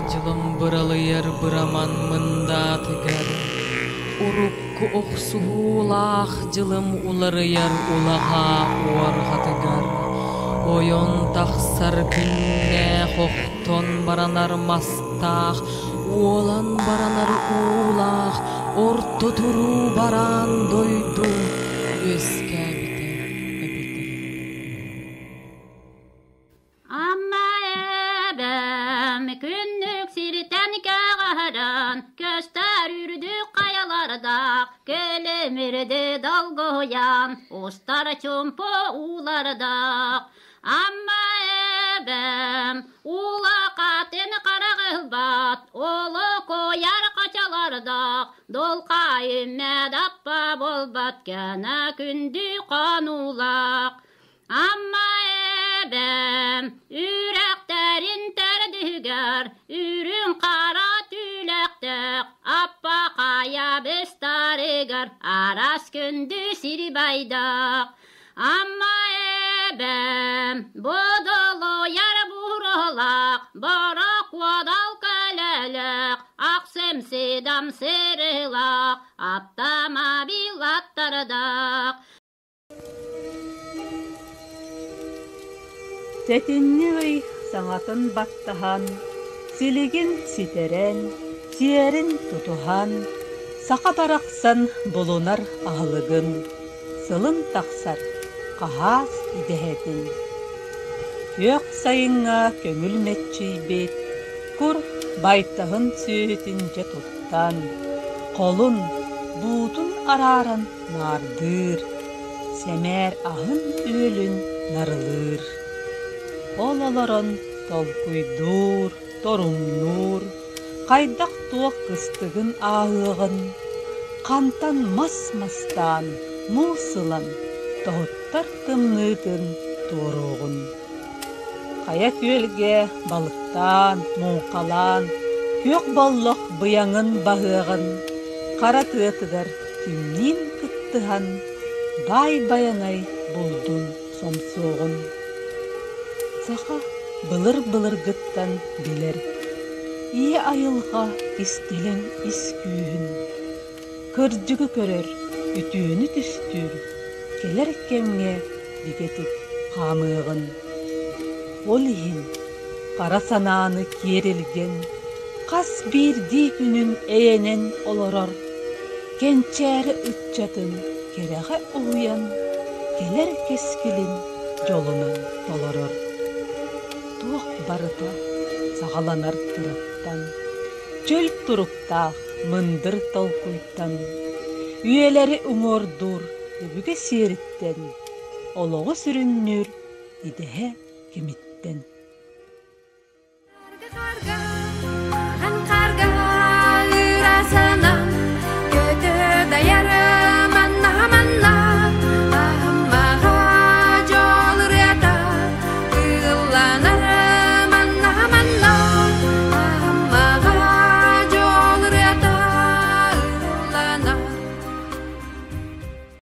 дьылым быралыйар быраман мындаатыгар, урукку охсуһуулаах дьылым уларыйар улаҕаа уорҕатыгар, ойон тахсар күннээх охтон баранар мастаах, уолан баранар уулаах орто туруу бараан дойду үөскээбитэ эбитэ. Амма эбэм күннүк сиртэн кэҕэһэрэн, көстөр үрдүк хайалардаах, кэлимирди долгуйан, устар чумпу уулардаах. Амма эбэм улахатын хараҕылбат, олокуйар хачалардаах, дулхайыммэ даппа буолбат кэнэ күндү хонуулаах. Амма эбэм үрэхтэрин төрдүгэр үрүҥ хара түүлэхтээх аппа хайа быстарыгар араас күндү сири байдаах. Амма эбэм бодолуйар буруолаах борокуодал көлөлөөх ахсым сыдам сырыылаах автомобилаттардаах. Сэтинньи ый саҥатын баттаһан, силигин ситэрэн, сиэрин тутуһан, саха барахсан булунар аһылыгын, сылын тахсар хаһаас идэһэтин. Күөх сайыҥҥа көҥүл мэччийбит, кур байтаһын сүөһүтүн дьэ туттан, холун, буутун арааран наардыыр, сэмээр аһын-үөлүн нарылыыр. Ол олорон толкуйдуур, торумнуур, хайдах-туох кыстыгын ааһыаҕын, хантан мас мастаан, муус ылан тоһуттар тымныытын туоруоҕун. Хайа күөлгэ балыктаан, муҥхалаан, күөх боллох быйаҥын баһыаҕын, хара тыатыгар кимниин кыттыһан баай Байанай булдун сомсуоҕун. Саха былыр-былыргыттан билэр ийэ айылҕа кистэлэҥ ис күүһүн, кырдьыгы көрөр, үтүөнү түстүүр, кэлэр кэмҥэ бигэтик хаамыаҕын. Ол иһин хара санааны киэр илгэн, хас биирдии күнүн эйэнэн олорор, кэнчээри ыччатын кэрэҕэ уһуйан, кэлэр кэскилин дьолунан толорор. Туох барыта саҕаланар кыраттан, чөл туруктаах мындыр толкуйтан, үйэлэри уҥуордуур өбүгэ сиэриттэн, олоҕу сүрүннүүр идэһэ кимиттэн.